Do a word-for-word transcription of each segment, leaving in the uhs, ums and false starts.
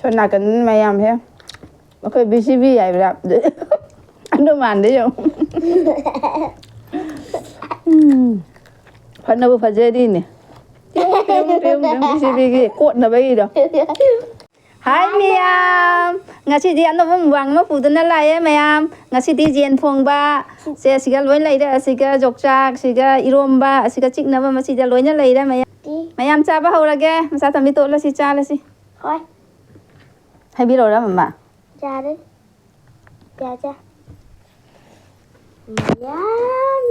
ꯁꯣꯝ ꯅꯥꯀꯟ ꯃꯌꯥꯝꯁꯦ ꯑꯩꯈꯣꯏ ꯕꯤ ꯁꯤ ꯕꯤ ꯍꯥꯏꯕ꯭ꯔꯥ? ꯑꯗꯨ ꯃꯥꯟꯗꯦ ꯌꯦꯡꯉꯨ꯫ ꯎꯝ꯫ ꯐꯅꯕꯨ ꯐꯖꯔꯤꯅꯦ꯫ ꯄꯤꯌꯨꯡ, ꯄꯤꯌꯨꯡ, ꯄꯤꯌꯨꯡ, ꯄꯤꯌꯨꯡ, ꯕꯤ ꯁꯤ ꯕꯤꯒꯤ ꯀꯣꯠꯅꯕꯒꯤꯗꯣ꯫ ꯍꯥꯏ ꯃꯌꯥꯝ! ꯉꯁꯤꯗꯤ ꯑꯅꯧꯕ mukbang ꯑꯃ ꯄꯨꯗꯨꯅ ꯂꯥꯛꯑꯦ ꯃꯌꯥꯝ꯫ ꯉꯁꯤꯗꯤ ꯌꯦꯟ ꯊꯣꯡꯕ, ꯁꯦ, ꯁꯤꯒ ꯂꯣꯏ ꯂꯩꯔꯦ꯫ ꯑꯁꯤꯒ ꯌꯣꯡꯆꯥꯛ, ꯁꯤꯒ ꯏꯔꯣꯝꯕ, ꯑꯁꯤꯒ ꯆꯤꯛꯅꯕ, ꯃꯁꯤꯗ ꯂꯣꯏꯅ ꯂꯩꯔꯦ ꯃꯌꯥꯝ꯫ ꯃꯌꯥꯝ ꯆꯥꯕ ꯍꯧꯔꯒꯦ꯫ ꯃꯆꯥ ꯇꯝꯕꯤ ꯇꯣꯠꯂꯁꯤ, ꯆꯥꯔꯁꯤ꯫ ꯍꯣꯏ꯫ ꯍꯥꯏꯕꯤꯔꯛꯎꯔꯥ, ꯃꯃꯥ? ꯌꯥꯔꯦ꯫ ꯌꯥ, ꯌꯥ꯫ ꯃꯌꯥꯝ꯫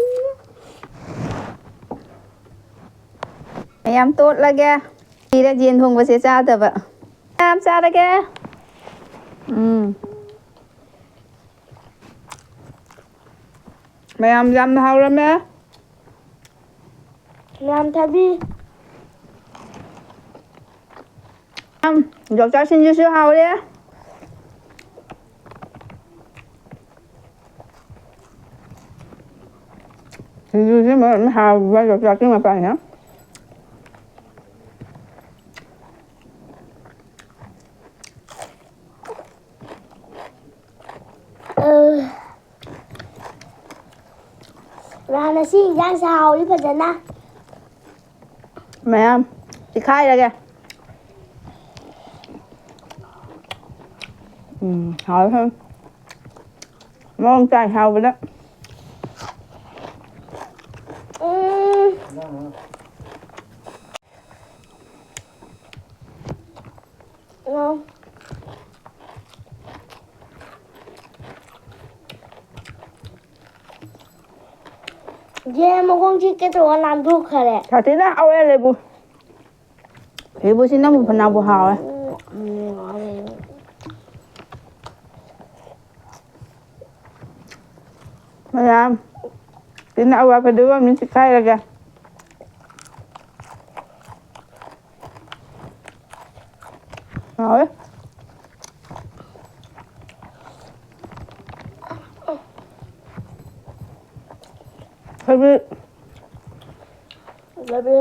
ꯃꯌꯥꯝ ꯇꯣꯠꯂꯒꯦ꯫ ꯀꯨꯏꯔꯦ ꯌꯦꯟ ꯊꯣꯡꯕꯁꯦ ꯆꯥꯗꯕ꯫ ꯃꯌꯥꯝ ꯆꯥꯔꯒꯦ꯫ ꯎꯝ꯫ ꯃꯌꯥꯝ ꯌꯥꯝꯅ ꯍꯥꯎꯔꯝꯃꯦ꯫ ꯃꯌꯥꯝ ꯊꯕꯤ꯫ ꯎꯝ, ꯌꯣꯡꯆꯥꯛ ꯁꯤꯡꯖꯨꯁꯨ ꯍꯥꯎꯔꯦ꯫ ꯁꯤꯡꯖꯨꯁꯦ ꯃꯔꯣꯜ ꯑꯃ ꯍꯥꯎꯕ, ꯌꯣꯡꯆꯥꯛꯀꯤ ꯃꯄꯥꯟꯁꯦ꯫ ꯑ, ꯔꯥ, ꯉꯁꯤ ꯏꯟꯖꯥꯡꯁꯦ ꯍꯥꯎꯔꯤ ꯐꯖꯅ꯫ ꯃꯌꯥꯝ ꯆꯤꯈꯥꯏꯔꯒꯦ꯫ ꯎꯝ, ꯍꯥꯎꯋꯦ, ꯍꯥꯎꯋꯦ꯫ ꯃꯑꯣꯡ ꯇꯥꯏ ꯍꯥꯎꯕꯗ꯫ ꯎꯝ꯫ ꯎꯝ꯫ ꯌꯦꯟ ꯃꯈꯣꯡ ꯆꯤꯛꯀꯦ ꯇꯧꯔ ꯅꯥꯟꯊꯣꯛꯈꯔꯦ꯫ ꯁꯥꯊꯤꯅ ꯍꯥꯎꯋꯦ ꯂꯦꯕꯨ꯫ ꯂꯦꯕꯨꯁꯤ ꯅꯪꯕꯨ ꯐꯅꯕꯨ ꯍꯥꯎꯋꯦ꯫ ꯎꯝ, ꯍꯥꯎꯋꯦ꯫ ꯃꯌꯥꯝ, ꯁꯤꯅ ꯑꯋꯥ ꯐꯗꯤꯒꯣꯝꯅꯤ ꯆꯤꯈꯥꯏꯔꯒꯦ꯫ ꯍꯥꯎꯋꯦ꯫ ꯊꯕꯤ꯫ ꯊꯕꯤ꯫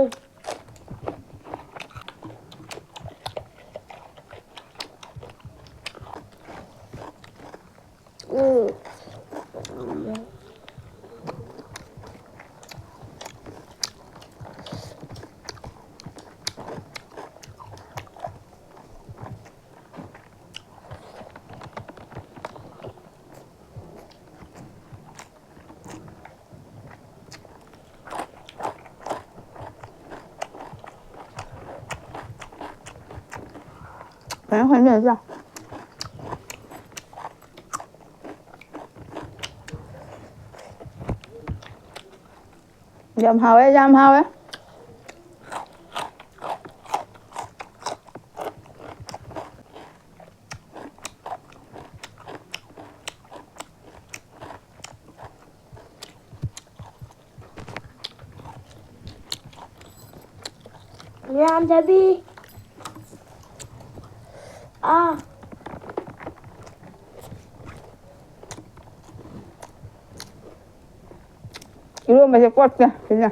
ꯎꯝ꯫ ꯐꯖꯅ ꯍꯣꯠꯅꯔꯤꯗ꯫ ꯌꯥꯝ ꯍꯥꯎꯋꯦ, ꯌꯥꯝ ꯍꯥꯎꯋꯦ꯫ ꯌꯥꯝꯗꯕꯤ꯫ ꯑꯥ꯫ ꯏꯔꯣꯟꯕꯁꯦ ꯀꯣꯠꯀꯦ ꯁꯤꯅ꯫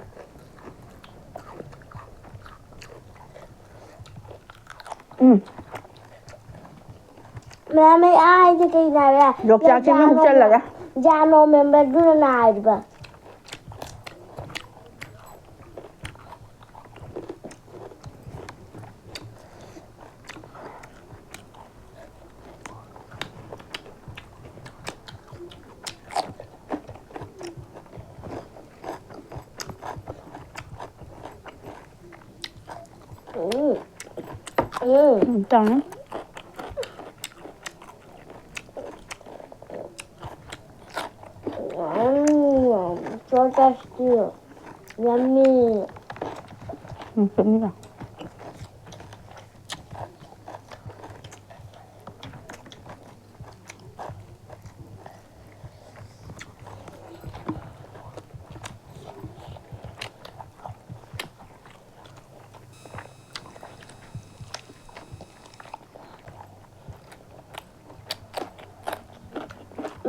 ꯎꯝ꯫ ꯃꯌꯥꯝ ꯑꯩ ꯑꯥ ꯍꯥꯏꯁꯦ ꯀꯩ ꯅꯥꯏꯕ? ꯌꯣꯡꯆꯥꯛꯁꯦ ꯃꯤ ꯍꯨꯛꯆꯜꯂꯒ꯫ ꯖꯥ ꯅꯣꯃꯦꯝꯕꯔꯗꯨꯅ ꯅꯥꯏꯔꯤꯕ꯫ ꯎꯝ꯫ ꯎꯝ꯫ ꯎꯝ, ꯇꯧꯔꯦ꯫ ꯎꯝ, so tasty. Yummy. ꯎꯝ, ꯆꯠꯅꯤꯗ꯫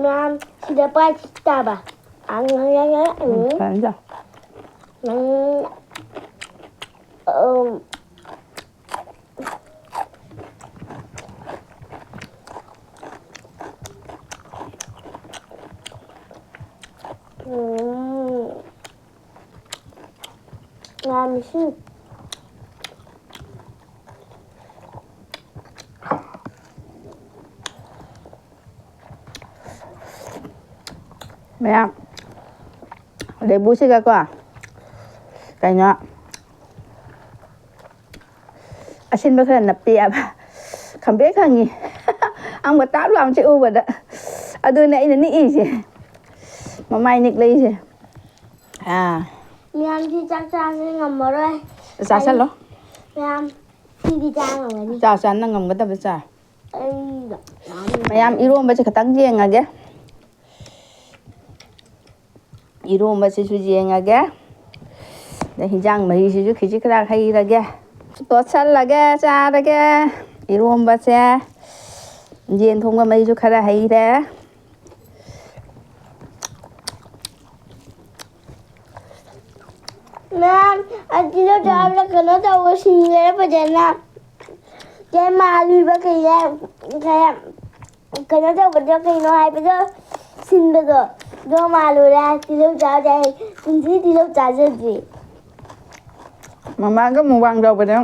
ꯃꯌꯥꯝ ꯁꯤꯗ ꯄꯥꯏ ꯇꯥꯕ꯫ ꯑꯪ, ꯑꯪ, ꯑꯪ, ꯑꯪ, ꯎꯝ, ꯎꯝ꯫ ꯐꯔꯦ, ꯆꯥꯎ꯫ ꯎꯝ, ꯎꯝ꯫ ꯌꯥꯝ ꯏꯁꯤꯡ꯫ ꯃꯌꯥꯝ, ꯂꯦꯕꯨꯁꯤꯒꯀꯣ, ꯀꯩꯅꯣ, ꯑꯁꯤꯟꯕ ꯈꯔ ꯅꯞꯄꯦꯕ꯫ ꯈꯪꯄ꯭ꯔꯦꯛ ꯈꯪꯉꯤ꯫ ꯑꯪꯕ ꯇꯥꯞ ꯂꯥꯎꯅ ꯆꯤꯛꯎꯕꯗ꯫ ꯑꯗꯨꯅꯦ ꯑꯩꯅ ꯅꯤꯛꯏꯁꯦ꯫ ꯃꯃꯥꯏ ꯅꯤꯛꯂꯛꯏꯁꯦ꯫ ꯑꯥ꯫ ꯃꯌꯥꯝꯗꯤ ꯆꯥꯛ ꯆꯥꯕ ꯉꯝꯃꯔꯣꯏ꯫ ꯆꯥꯁꯜꯂꯣ꯫ ꯃꯌꯥꯝ ꯁꯤꯗꯤ ꯆꯥ ꯉꯝꯒꯅꯤ꯫ ꯆꯥ, ꯆꯥ, ꯅꯪ ꯉꯝꯒꯗꯕ ꯆꯥ꯫ ꯑꯩꯗꯣ ꯃꯌꯥꯝ ꯏꯔꯣꯝꯕꯁꯦ ꯈꯤꯇꯪ ꯌꯦꯡꯉꯒꯦ꯫ ꯏꯔꯣꯝꯕꯁꯤꯁꯨ ꯌꯦꯡꯉꯒꯦ꯫ ꯑꯗ ꯍꯤꯟꯖꯥꯡ ꯃꯍꯤꯁꯤꯁꯨ ꯈꯤꯖꯤꯛ ꯈꯔ ꯍꯩꯔꯒꯦ꯫ ꯇꯣꯠꯁꯜꯂꯒꯦ, ꯆꯥꯔꯒꯦ꯫ ꯏꯔꯣꯝꯕꯁꯦ꯫ ꯌꯦꯟ ꯊꯣꯡꯕ ꯃꯍꯤꯁꯨ ꯈꯔ ꯍꯩꯔꯦ꯫ ꯃꯌꯥꯝ, ꯑꯗꯨꯗ ꯎꯝ꯫ ꯆꯥꯕꯗ ꯀꯩꯅꯣ ꯇꯧꯕ ꯁꯤꯡꯉꯦ ꯐꯖꯅ꯫ ꯀꯩ ꯃꯥꯜꯂꯤꯕ ꯀꯩꯅꯣ, ꯀꯩ ꯀꯩꯅꯣ ꯇꯧꯕꯗꯣ, ꯀꯩꯅꯣ ꯍꯥꯏꯕꯗꯣ, ꯁꯤꯟꯕꯗꯣ, ꯑꯗꯣ ꯃꯥꯜꯂꯨꯔꯦ꯫ ꯇꯤꯜꯍꯧ ꯆꯥꯕꯗꯤ ꯑꯩ ꯄꯨꯟꯁꯤ ꯇꯤꯜꯍꯧ ꯆꯥꯖꯗ꯭ꯔꯤ꯫ ꯃꯃꯥꯒ ꯃꯨꯛꯕꯥꯡ ꯇꯧꯕꯗ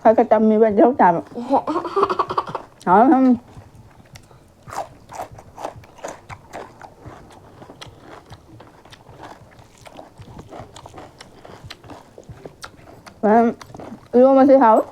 ꯈꯔ ꯈꯔ ꯇꯝꯃꯤꯕ ꯇꯤꯜꯍꯧ ꯆꯥꯕ꯫ ꯍꯥꯎ, ꯎꯝ꯫ ꯎꯝ, ꯏꯔꯣꯝꯕꯁꯦ ꯍꯥꯎꯋꯤ꯫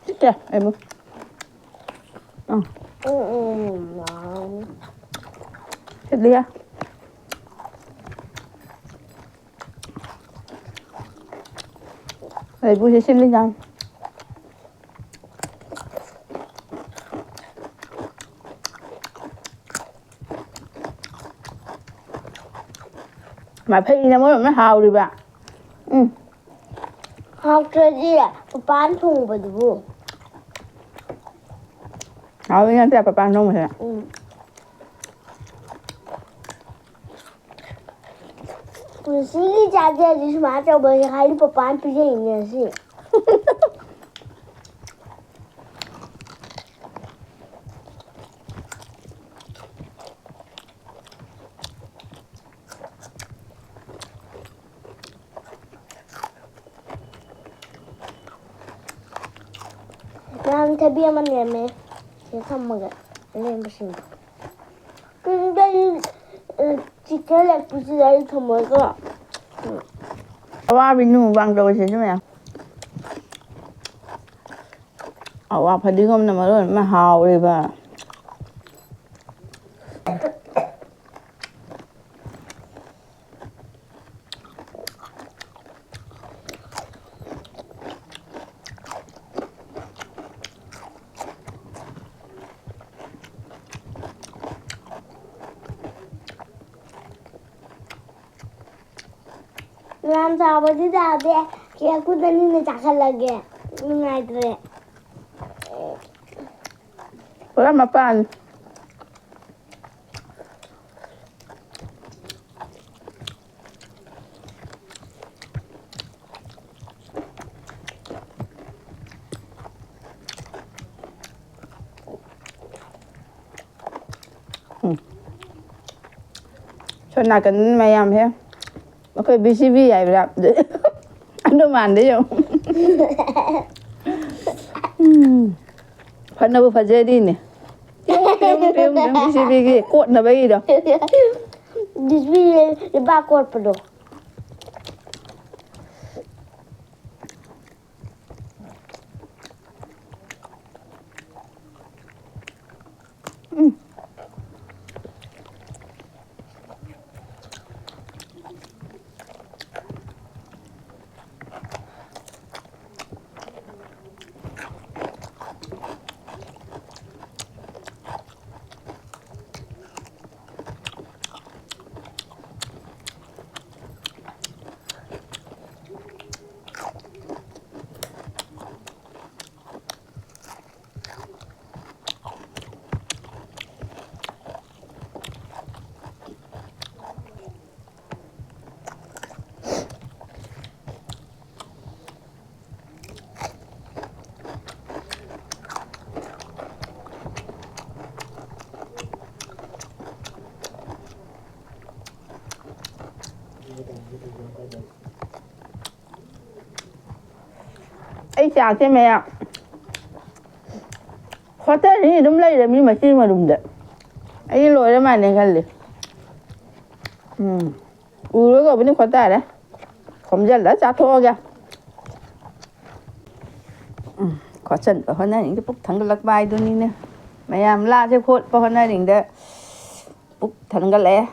ꯁꯤꯠꯇꯦ, ꯑꯩꯕꯨ꯫ ꯑꯥ꯫ ꯎꯝ, ꯎꯝ, ꯎꯝ꯫ ꯁꯤꯠꯂꯤꯌꯦ꯫ ꯑꯩꯕꯨ ꯁꯤ ꯁꯤꯠꯂꯤꯖꯥꯠꯅꯤ꯫ ꯃꯐꯩꯅ ꯃꯔꯣꯟ ꯑꯃ ꯍꯥꯎꯔꯤꯕ꯫ ꯎꯝ꯫ ꯍꯥꯎꯇ꯭ꯔꯗꯤ ꯃꯄꯥꯟ ꯊꯣꯡꯕꯗꯨꯕꯨ꯫ ꯍꯥꯎꯋꯤ ꯅꯠꯇ꯭ꯔꯥ ꯄꯄꯥꯟ ꯊꯣꯡꯕꯁꯦ? ꯎꯝ꯫ ꯉꯁꯤꯒꯤ ꯆꯥꯛꯁꯦ ꯁꯨꯃꯥꯏꯅ ꯇꯧꯕꯁꯦ ꯍꯥꯏꯗꯤ ꯄꯄꯥꯅ ꯄꯤꯖꯩꯅꯦ ꯉꯁꯤ꯫ ꯉꯔꯥꯡ ꯊꯕꯤ ꯑꯃ ꯂꯩꯔꯝꯃꯦ꯫ ꯁꯤꯗ ꯊꯝꯃꯒꯦ ꯑꯂꯦꯝꯕꯁꯤꯡꯗꯣ꯫ ꯀꯩꯅꯣ ꯇꯧꯔꯤ, ꯑ, ꯆꯤꯛꯀꯟ ꯂꯦꯒ ꯄꯤꯁꯁꯤꯗ ꯑꯩ ꯊꯝꯃꯒ꯫ ꯑꯋꯥꯕꯤꯅꯨ ꯃꯨꯛꯕꯥꯡ ꯇꯧꯔꯁꯦ ꯁꯤ ꯃꯌꯥꯝ꯫ ꯑꯋꯥ ꯐꯗꯤꯒꯣꯝꯅ ꯃꯔꯣꯟ ꯑꯃ ꯍꯥꯎꯔꯤꯕ꯫ ꯌꯥꯝ ꯆꯥꯎꯕꯗꯤ ꯆꯥꯗꯦ꯫ ꯀꯦꯛ ꯈꯨꯗꯅꯤꯅ ꯆꯥꯈꯠꯂꯒꯦ꯫ ꯅꯨꯡꯉꯥꯏꯇ꯭ꯔꯦ꯫ ꯄꯨꯔꯥ ꯃꯄꯥꯟ꯫ ꯎꯝ꯫ ꯁꯣꯝ ꯅꯥꯀꯟ ꯃꯌꯥꯝꯁꯦ ꯑꯩꯈꯣꯏ ꯕꯤ ꯁꯤ ꯕꯤ ꯍꯥꯏꯕ꯭ꯔꯥ? ꯑꯗꯨ ꯃꯥꯟꯗꯦ ꯌꯦꯡꯉꯨ꯫ ꯎꯝ꯫ ꯐꯅꯕꯨ ꯐꯖꯔꯤꯅꯦ꯫ ꯄꯤꯌꯨꯡ, ꯄꯤꯌꯨꯡ, ꯄꯤꯌꯨꯡ, B C ꯕꯤꯒꯤ ꯀꯣꯠꯅꯕꯒꯤꯗꯣ꯫ B C B ꯂꯨꯄꯥ ꯀꯣꯠꯄꯗꯣ꯫ ꯎꯝ꯫ ꯑꯩ ꯆꯥꯛꯁꯦ ꯃꯌꯥꯝ ꯍꯣꯇꯦꯜꯁꯤ ꯑꯗꯨꯝ ꯂꯩꯔꯦ ꯃꯤ ꯃꯆꯤ ꯃꯔꯨꯝꯗ꯫ ꯑꯩ ꯂꯣꯏꯔ ꯃꯥꯜꯂꯦ ꯈꯜꯂꯤ꯫ ꯎꯝ꯫ ꯎꯔꯒꯕꯨꯗꯤ ꯈꯣꯠꯇꯥꯔꯦ꯫ ꯈꯣꯝꯖꯤꯜꯂ ꯆꯥꯊꯣꯛꯑꯒꯦ꯫ ꯎꯝ, ꯈꯣꯠꯆꯟꯕ ꯍꯣꯠꯅꯔꯤꯉꯩꯗ ꯄꯨꯛ ꯊꯟꯒꯠꯂꯛꯄ ꯍꯥꯏꯗꯨꯅꯤꯅꯦ꯫ ꯃꯌꯥꯝ ꯂꯥꯁꯦ ꯈꯣꯠꯄ ꯍꯣꯠꯅꯔꯤꯉꯩꯗ ꯄꯨꯛ ꯊꯟꯒꯠꯂꯛꯑꯦ꯫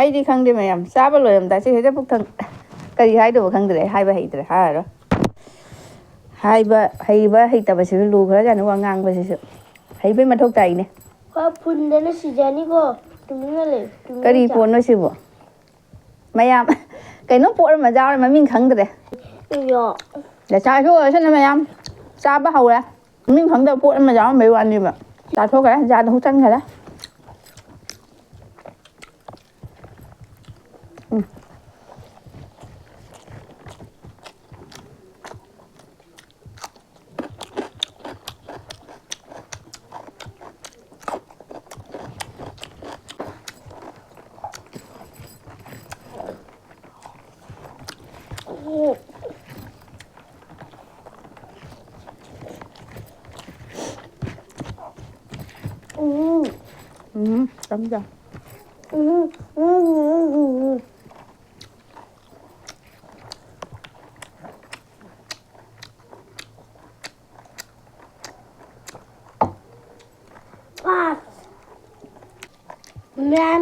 ꯑꯩꯗꯤ ꯈꯪꯗꯦ ꯃꯌꯥꯝ, ꯆꯥꯕ ꯂꯣꯏꯔꯝꯗꯥꯏꯁꯦ ꯍꯦꯛꯇ ꯄꯨꯛ ꯊꯟ-, ꯀꯔꯤ ꯍꯥꯏꯗꯧꯕ ꯈꯪꯗ꯭ꯔꯦ, ꯍꯥꯏꯕ ꯍꯩꯇ꯭ꯔꯦ, ꯍꯥꯏꯔꯔꯣꯏ꯫ ꯍꯥꯏꯕ ꯍꯩꯕ ꯍꯩꯇꯕꯁꯤꯁꯨ ꯂꯨꯈ꯭ꯔꯖꯥꯠꯅꯤ, ꯋꯥ ꯉꯥꯡꯕꯁꯤꯁꯨ꯫ ꯍꯩꯕꯩ ꯃꯊꯧ ꯇꯥꯏꯅꯦ꯫ ꯍꯣꯏ, ꯐꯨꯟꯗꯅ ꯁꯤꯖꯅꯤꯀꯣ꯫ ꯇꯨꯃꯤꯟꯅ ꯂꯩꯌꯨ, ꯇꯨꯃꯤꯟꯅ ꯀꯔꯤ ꯆꯥꯎ꯫ ꯄꯣꯠꯅꯣ ꯁꯤꯕꯣ? ꯃꯌꯥꯝ, ꯀꯩꯅꯣꯝ ꯄꯣꯠ ꯑꯃ ꯌꯥꯎꯔꯦ, ꯃꯃꯤꯡ ꯈꯪꯗ꯭ꯔꯦ꯫ ꯑꯩꯌꯣ꯫ ꯂꯩꯁꯥꯕꯤ ꯑꯣꯏꯔꯁꯅꯨ ꯃꯌꯥꯝ, ꯆꯥꯕ ꯍꯧꯔꯦ꯫ ꯃꯃꯤꯡ ꯈꯪꯗꯕ ꯄꯣꯠ ꯑꯃ ꯌꯥꯎꯔꯝꯕꯩ ꯋꯥꯅꯦꯕ꯫ ꯆꯥꯊꯣꯛꯈ꯭ꯔꯦ, ꯌꯥꯗ ꯍꯨꯛꯆꯟꯈ꯭ꯔꯦ꯫ ꯎꯝ꯫ ꯎꯝ꯫ ꯎꯝ, ꯆꯝꯖ꯫ ꯎꯝ, ꯎꯝ, ꯎꯝ, ꯎꯝ, ꯎꯝ꯫ ꯑꯁ꯫ ꯃꯦꯝ,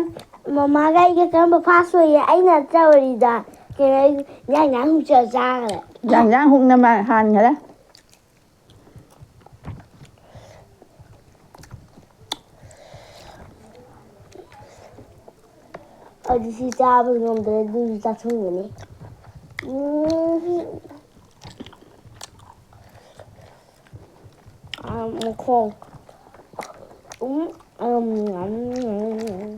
ꯃꯃꯥꯒ ꯑꯩꯒ ꯀꯔꯝꯕ ꯐꯥꯁ ꯑꯣꯏꯌꯦ? ꯑꯩꯅ ꯅꯠꯇ꯭ꯔ ꯑꯣꯏꯔꯤꯗ? ꯀꯩꯅꯣ, ꯑꯩ ꯏꯟꯖꯥꯡ ꯏꯟꯖꯥꯡ ꯍꯨꯛꯆ ꯆꯥꯈ꯭ꯔꯦ꯫ ꯏꯟꯖꯥꯡ ꯏꯟꯖꯥꯡ ꯍꯨꯛꯅ ꯃꯥ ꯍꯥꯟꯈ꯭ꯔꯦ꯫ ꯑꯩꯗꯤ ꯁꯤ ꯆꯥꯕ ꯉꯝꯗ꯭ꯔꯦ, ꯑꯗꯨꯁꯨ ꯆꯥꯁꯤꯟꯒꯅꯤ꯫ ꯎꯝ꯫ ꯑꯥ, ꯃꯈꯣꯡ꯫ ꯎꯝ, ꯎꯝ, ꯎꯝ, ꯎꯝ꯫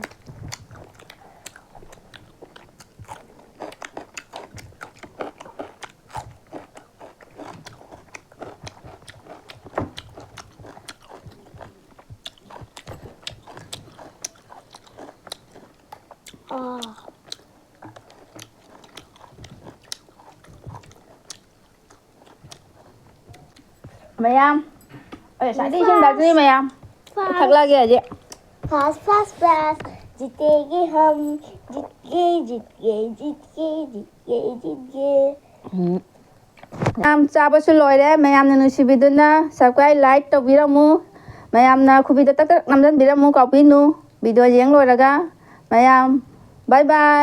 ꯑꯥ꯫ ꯃꯌꯥꯝ, ꯑꯦ, ꯁꯥꯏꯗ ꯏꯁꯤꯡ ꯊꯛꯇ꯭ꯔꯤ ꯃꯌꯥꯝ꯫ ꯊꯛꯂꯛꯑꯒꯦ ꯍꯧꯖꯤꯛ꯫ Fast, fast, fast. जीतेंगे हम, जीत गए, जीत गए, जीत गए, जीत गए, जीत गए. ꯎꯝ꯫ ꯃꯌꯥꯝ ꯆꯥꯕꯁꯨ ꯂꯣꯏꯔꯦ꯫ ꯃꯌꯥꯝꯅ ꯅꯨꯡꯁꯤꯕꯤꯗꯨꯅ subscribe, like ꯇꯧꯕꯤꯔꯝꯃꯨ꯫ ꯃꯌꯥꯝꯅ ꯈꯨꯕꯤꯗ ꯇꯛ ꯇꯛ ꯅꯝꯖꯟꯕꯤꯔꯝꯃꯨ, ꯀꯥꯎꯕꯤꯅꯨ꯫ Video ꯌꯦꯡ ꯂꯣꯏꯔꯒ ꯃꯌꯥꯝ bye bye꯫